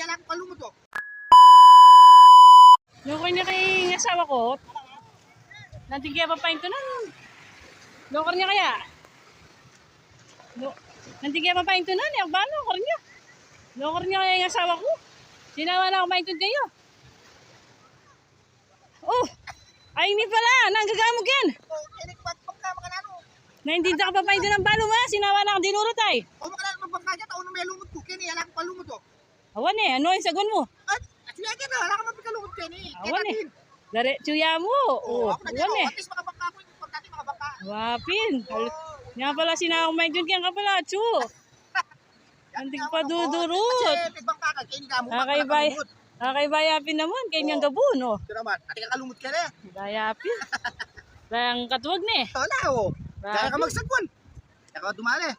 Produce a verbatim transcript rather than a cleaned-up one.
Kailangan ko lumot, o. Lokar ne kaya ing asawa ku. Nanting kaya papaintunan. Lokar ne kaya. Lo, nanting kaya papaintunan. Yang ba, lokar ne. Lokar ne kaya ing asawa ku. Sinawa na ku maintun kaya. O, ay, ini pala. Nanu ing gagamot mu ken? O, ini ku pa, pagka makananu. Nanting kaya papaintunan balu mu, sinawa na kung dinurut ay. O, makananu, pagka kaya, tau na me lumot ku. Keni, ala ku pa lumot, o. Awan e, anu ing sagun mu? At, at sige, kaya na, ala ka mapikalumot keni. Awan e. Kaya natin. Diretsu ya mu. O, o, aku na awan dito. E. At least makabangka ku, importante makabangka. Wa pin. Al-, nya pala sinawa ku maintun keng kapala, atsu. Nanting padudurut. Kasi, bangka ka, keni ka mu, kakaiba, makalumot. Kakaiba ya pin naman, keni ing gabu, no? Ito naman, ati ka kalumot keni. Kaya pin. Bang katuwag ne. Wala, o. Kaya ka magsagwan. Kaya ka dumali.